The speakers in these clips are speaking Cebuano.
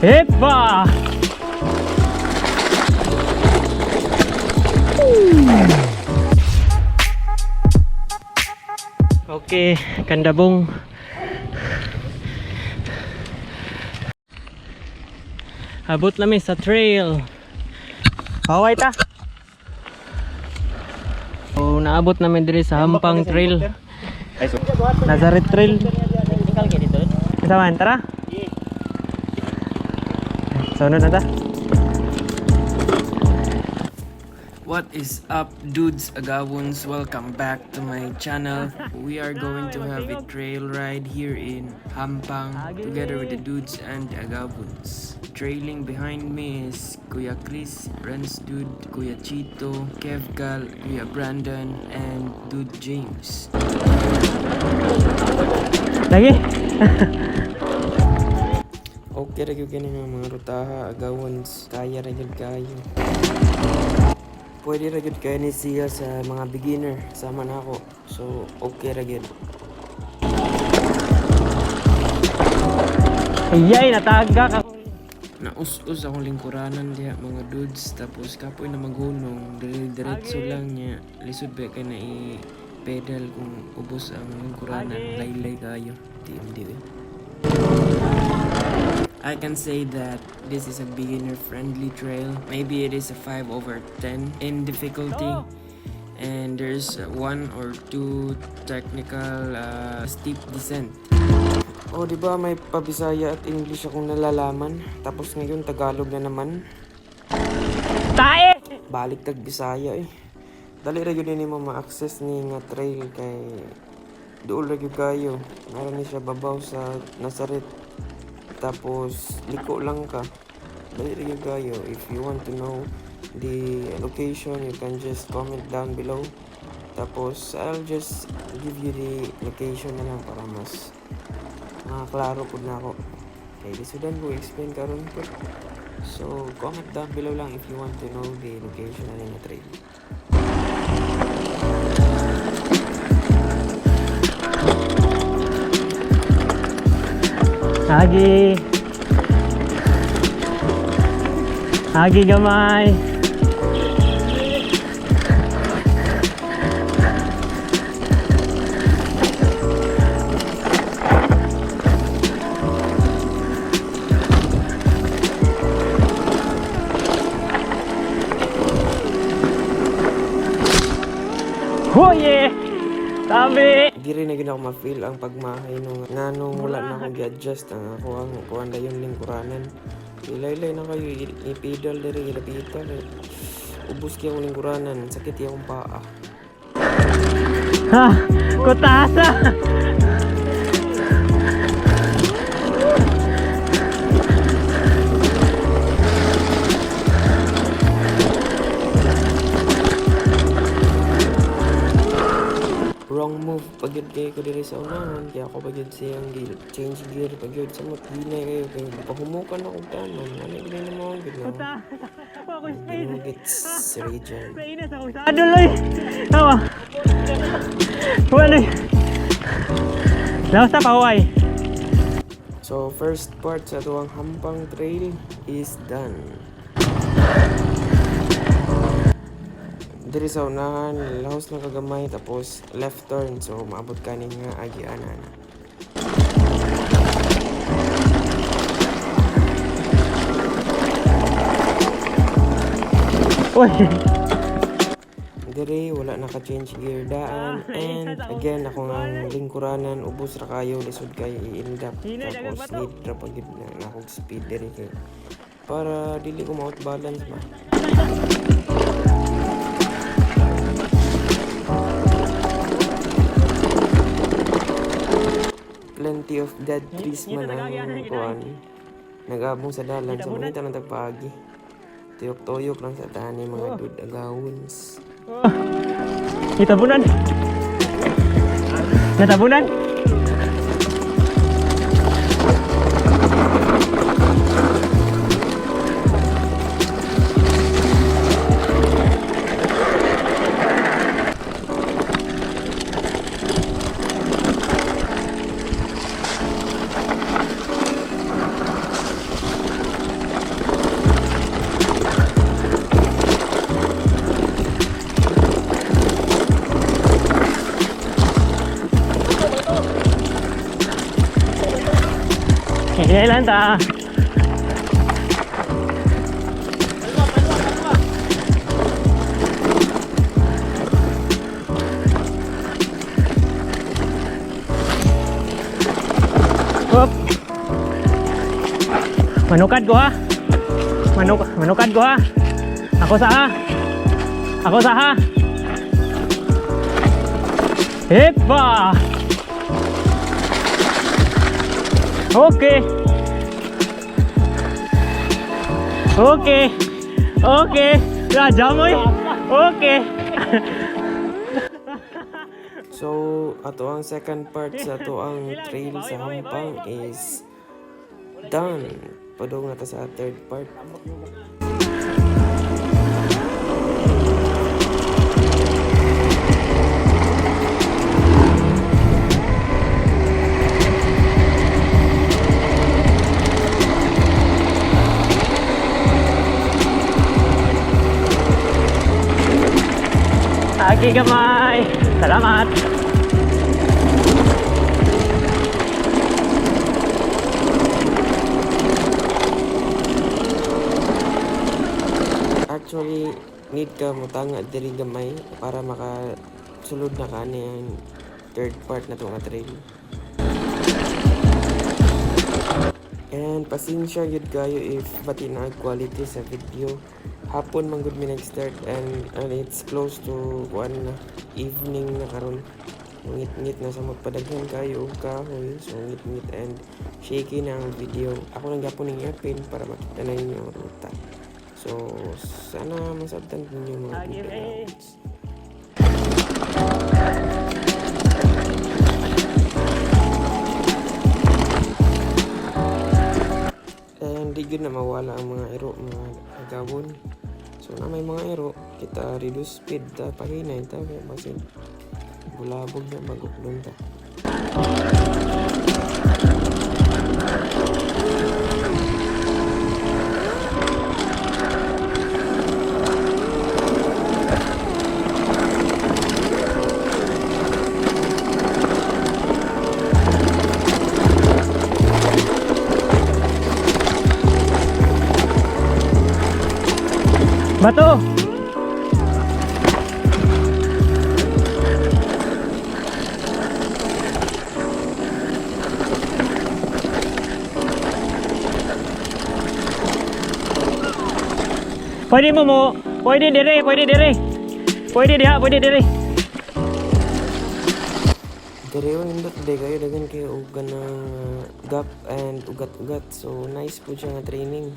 Epa! Okay, kandabong. Abot namin sa trail. Paway ta. So, naabot namin diri sa Hampang Trail. Nazareth Trail. Kasama, tara. So, ano na ta? What is up, dudes agawons? Welcome back to my channel. We are going to have a trail ride here in Hampang together with the dudes and the agawons. Trailing behind me is Kuya Chris, Renz Dude, Kuya Chito, Kev Gal, Kuya Brandon, and Dude James. Lagi. Okay ra gyud kini nga mga rutaha agawons, kaya ra gyud kayo. Pwede ra gyud kayo ni siya sa mga beginner sama na ako. So okay ra gyud. Ayay, nataga ka. Naus-us akong lingkuranan diha, mga dudes, tapos kapoy na maghunong, dire diretso lang niya, lisod ba kay na i pedal kung ubos ang lingkuranan, laylay kayo TMD eh. I can say that this is a beginner friendly trail. Maybe it is a 5 over 10 in difficulty, and there's one or two technical steep descent. Oh, di ba may pabisaya at English akong nalalaman? Tapos ngayon Tagalog na naman. Tae! Balik tag Bisaya eh. Dali ra gyud nimo ma-access ni nga trail kay duol ra gyud kayo. Meron ni siya babaw sa Nazaret. Tapos liko lang ka. Dali ra gyud kayo. If you want to know the location, you can just comment down below. Tapos I'll just give you the location na lang para mas makaklaro pud na ako. Kay lisudan ko explain karon po. So, comment down below lang if you want to know the location na nga trail. Agi. Agi gamay. Hoye! Tabi! Di rin na gyud ako ma-feel ang pagmahay nung nganong wala na ako gi-adjust ang ako ang kuan dayon lingkuranan. Ilaylay na kayo i-pedal diri ilapitan eh. Ubos kay akong lingkuranan, sakit akong paa. Ha! Kutasa! Wrong move pag yun kayo ko diri sa unahan, kaya ako pag yun siyang change gear pag yun sa mot hinay kayo kay pahumukan ako tanon. Ano gyud na mo gyud na. Ako space. Ginugits region. Sa inas ako sa aduloy. Tawa. Wala. Laos na paway. So first part sa tuwang Hampang Trail is done. Diri sa unahan, lahos lang kagamay tapos left turn, so maabot ka ni nga agianan. Uy. Diri wala naka-change gear daan, and again ako nga lingkuranan ubos ra kayo, lisod kayo i-end up, tapos need ra pag gyud na akong speed diri kay para dili ko ma-out balance ba. Plenty of dead trees man ang kuan nagabong sa dalan, so mangita lang tagpaagi. Tuyok-tuyok lang sa tani, mga dude agawons. Nitabunan. Natabunan. Hinay lang ta. Hop. Manukad ko ha. Manukad ko ha. Ako sa ha. Ako sa ha. Epa! Okay. Okay. Okay. Raja mo eh. Okay. So, ato ang second part sa ato ang trail sa Hampang is done. Padung na ta sa third part. Agi gamay. Salamat. Actually, need ka mutanga diri gamay para makasulod na ka ani ang third part na to nga trail. And pasensya gyud kayo if bati na ang quality sa video. Hapon man gud mi nag-start and it's close to 1 na evening na karon. Ngit-ngit na sa magpadaghan kayo og kahoy. So ngit-ngit and shaky na ang video. Ako lang gyapon ning earpin para makita na ninyo ang ruta. So sana masabtan ninyo mga Agi, good eh. rounds. And di gyud na mawala ang mga iro, mga agawon. So na may mga iro, kita reduce speed ta pahinay ta kay basin bulabog na maguplon ta. Bato. Pwede mo mo, pwede dire, pwede dire. Pwede diha, pwede dire. Direwa nindot day kayo daghan kayo og ganang gap and ugat-ugat. So nice po siya nga training.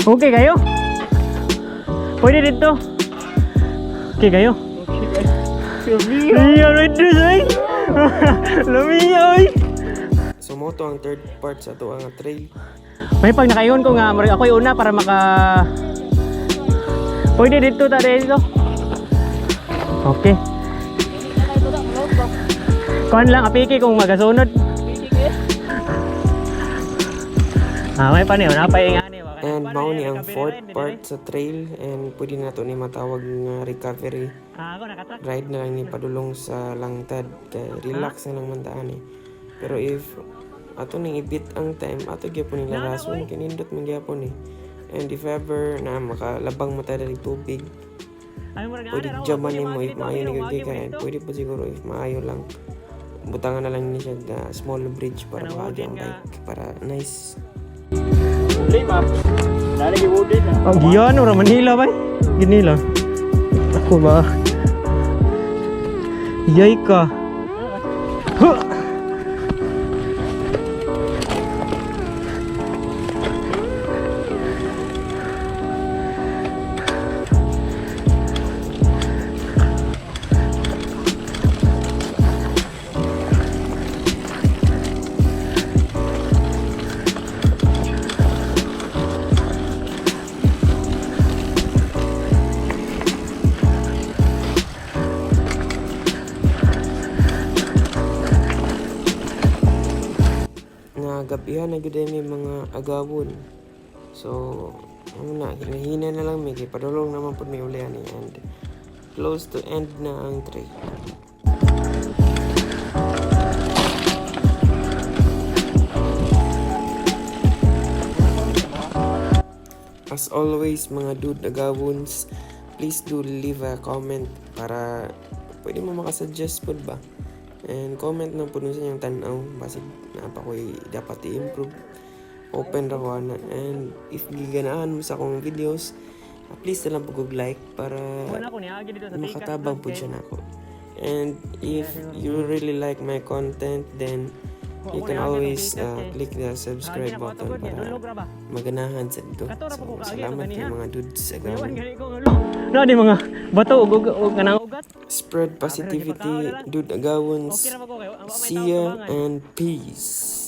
Okay kayo? Pwede dito. Okay kayo? Okay kayo. Lumiya, Red ay. Lumiya, ay. So mo to ang third part sa ato ang trail. May pag nakayon ko nga, murag ako'y una para maka. Pwede dito ta dito. Okay. Kuan lang apiki kung magasunod. Ah, may pa niyo, napay nga ni. And mao ni ang fourth part sa trail and pwede na to ni matawag nga recovery. Ah, ako nakatrack. Ride na lang ni padulong sa langtad kay relax na lang man taan eh. Pero if ato ning ibit ang time ato gyapon nila rason kay nindot man gyapon eh. And if ever na makalabang mo tayo ng tubig, Ay, murag pwede jaman nimo if maayo ni gyud kay and pwede po siguro if maayo lang butangan na lang ni siya small bridge para makaagi ang bike para nice. Oh, giyan ora Manila bay. Ginila. Ako ba? Yay ka. Huh! Na gabihan na gyud ay may mga agawon. So, ano na, hinahina na lang mi kay padulong naman pud mi uli ani and Close to end na ang trail. As always, mga dude agawons, please do leave a comment para pwede mo makasuggest pod ba? And comment na po sa inyong tanaw. Basig naa pa ko'y dapat i-improve. Open ra ko ana. And if giganaan mo sa akong videos, please na lang po like para Wala ko niagi dito sa tikas. makatabang po siya nako. And if you really like my content, then you can always click the subscribe button para maganahan sa dito. So, salamat kay mga dudes. Iwan Agawon. gani ko ngulo. No di mga bato ug kanang ugat. Spread positivity, dude agawons. Okay ra ba ko kayo? Ang wa may See tao ya sa bangan. and peace.